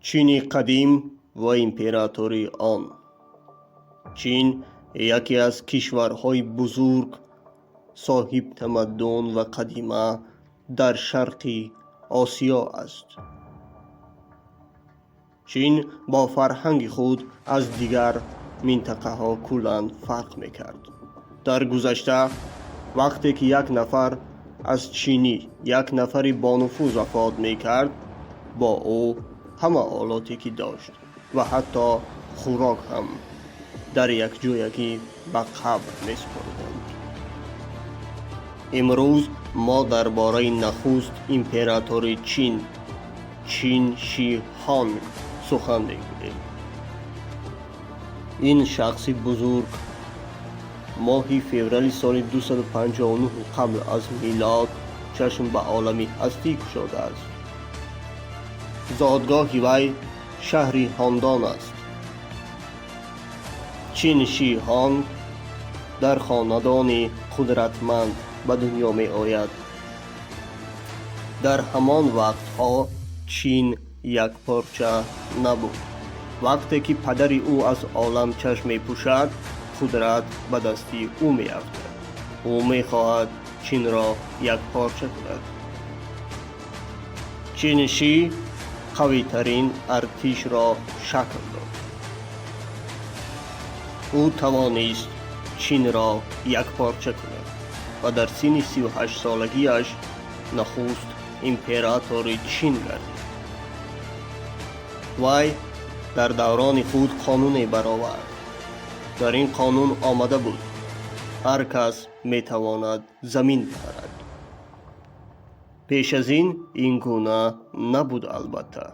Чини қадим ва императори он. Чин яке аз кишварҳои бузург, соҳибтамаддун ва қадима дар Шарқи Осиё аст. Чин бо фарҳанги худ аз дигар минтақаҳо куллан фарқ мекард. Дар гузашта, вақте ки як нафар аз чинӣ, як нафари бонуфуз вафот мекард, бо ӯ ҳама олоте ки дошт ва ҳатто хӯрок ҳам дар якҷоягӣ ба қабр месупориданд. Имрӯз мо дар бораи нахуст императори Чин, Чин Ши Ҳонг, сухан мегӯем. Ин шахси бузург моҳи феврали соли 259 қабл аз милод чашм ба олами ҳастӣ кушодааст. Зодгоҳи вай шаҳри Ҳондон аст. Чин Ши Ҳонг дар хонадони қудратманд ба дунё меояд. Дар ҳамон вақтҳо Чин якпорча набуд. Вақте ки падари ӯ аз олам чашм мепӯшад, қудрат ба дасти ӯ меафтад. Ӯ мехоҳад Чинро якпорча кунад. Чинши қавитарин артишро шакл дод. Ӯ тавонист Чинро якпорча кунад ва дар синни 38-солагиаш нахуст императори Чин гардид. Вай дар даврони худ қонуне баровард. Дар ин қонун омада буд: ҳар кас метавонад замин бихарад. Пеш аз ин ин гуна набуд, албатта.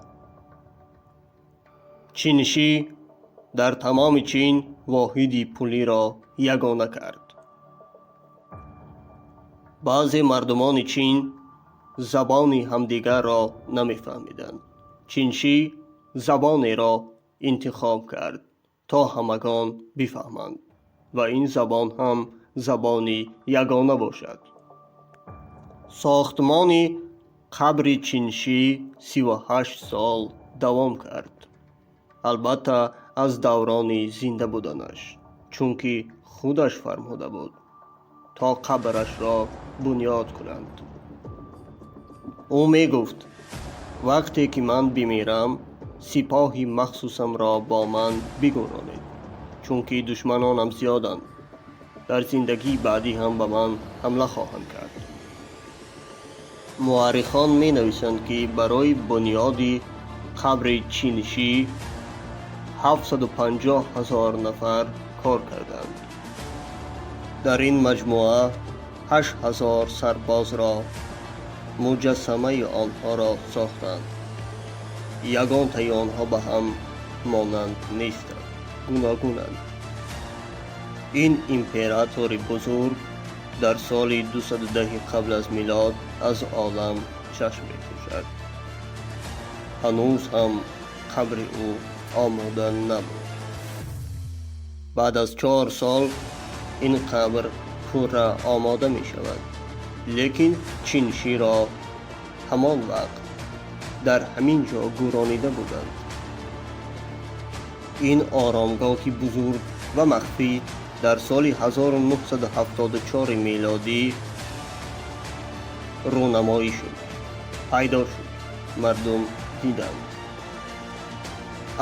Чинши дар тамоми Чин воҳиди пулиро ягона кард. Баъзе мардумони Чин забони ҳамдигарро намефаҳмиданд. Чинши забонеро интихоб кард, то ҳамагон бифаҳманд ва ин забон ҳам забони ягона бошад. Сохтмони қабри Чинши 38 сол давом кард, албатта, аз даврони зинда буданаш, чунки худаш фармуда буд, то қабрашро бунёд кунанд. Ӯ мегуфт: «Вақте ки ман бимирам, сипоҳи махсусамро бо ман бигӯронед, чунки душманонам зиёданд, дар зиндагии баъдӣ ҳам ба ман ҳамла хоҳанд кард». Муаррихон менависанд, ки барои бунёди қабри Чинши 750 000 нафар кор карданд. Дар ин маҷмӯа 8000 сарбозро муҷассамаи онҳоро сохтанд. Ягонтаи онҳо ба ҳам монанд нестанд, гуногунанд. Ин императори бузург дар соли 210 қабл аз милод аз олам чашм мепӯшад. Ҳанӯз ҳам қабри ӯ омода набуд. Баъд аз 4 сол ин қабр пурра омода мешавад, лекин Чинширо ҳамон вақт дар ҳамин ҷо гӯронида буданд. Ин оромгоҳи бузург ва махфӣ дар соли 1974 мелодӣ рӯнамоӣ шуд, пайдо шуд, мардум диданд.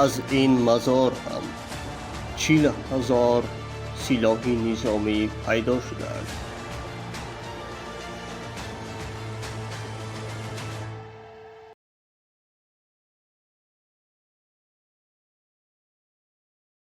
Аз ин мазор ҳам 40 000 силоҳи низомӣ пайдо шудааст.